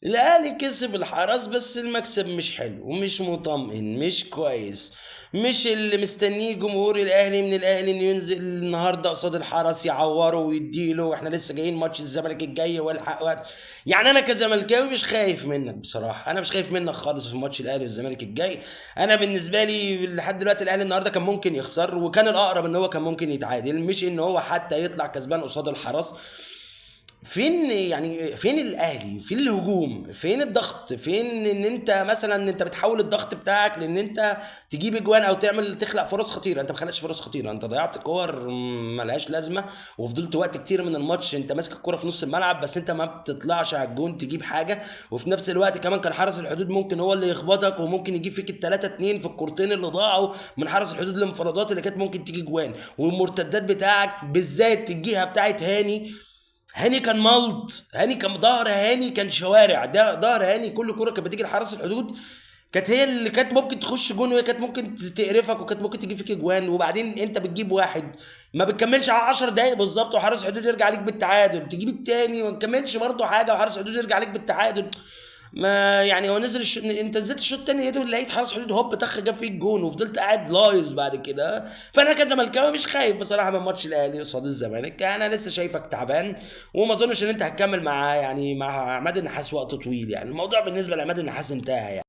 الاهلي كسب الحرس، بس المكسب مش حلو ومش مطمئن، مش كويس، مش اللي مستنيه جمهور الاهلي من الاهلي انه ينزل النهارده قصاد الحرس يعوره ويديله، واحنا لسه جايين ماتش الزمالك الجاي والحق وقت. يعني انا كزملكاوي مش خايف منك بصراحة، انا مش خايف منك خالص في ماتش الاهلي والزمالك الجاي. انا بالنسبة لي لحد دلوقتي الاهلي النهارده كان ممكن يخسر، وكان الاقرب ان هو كان ممكن يتعادل، مش ان هو حتى يطلع كسبان قصاد الحرس. فين يعني؟ فين الاهلي؟ فين الهجوم؟ فين الضغط؟ فين ان انت مثلا انت بتحول الضغط بتاعك لان انت تجيب اجوان او تعمل تخلق فرص خطيرة؟ انت ما خلقتش فرص خطيرة، انت ضيعت كور ملهاش لازمه، وفضلت وقت كتير من الماتش انت ماسك الكورة في نص الملعب بس انت ما بتطلعش على الجون تجيب حاجة. وفي نفس الوقت كمان كان حرس الحدود ممكن هو اللي يخبطك، وممكن يجيب فيك 3-2 في الكورتين اللي ضاعوا من حرس الحدود، الانفرادات اللي كانت ممكن تيجي جوان، والمرتدات بتاعك بالذات الجهة بتاعت هاني. هاني كان ملط، هاني كان ظهر، هاني كان شوارع، ده ظهر هاني. كل كرة كانت بتيجي لحرس الحدود كانت هي اللي كانت ممكن تخش جون، وهي كانت ممكن تقرفك، وكانت ممكن تجيب فيك اجوان. وبعدين انت بتجيب واحد ما بتكملش على 10 دقايق بالظبط وحرس الحدود يرجع عليك بالتعادل، تجيب التاني وما تكملش برضه حاجة وحرس الحدود يرجع عليك بالتعادل. ما يعني هو نزل انت نزلت الشوط التاني لقيته، لقيت حرس حدود هوب طخ جاب فيك جون، وفضلت قاعد لايز بعد كده. فانا كزملكاوي مش خايف بصراحة من ماتش الاهلي قصاد الزمالك، انا لسه شايفك تعبان، وما اظنش ان انت هتكمل مع يعني مع عماد النحاس وقت طويل. يعني الموضوع بالنسبة لعماد النحاس انتهى يعني.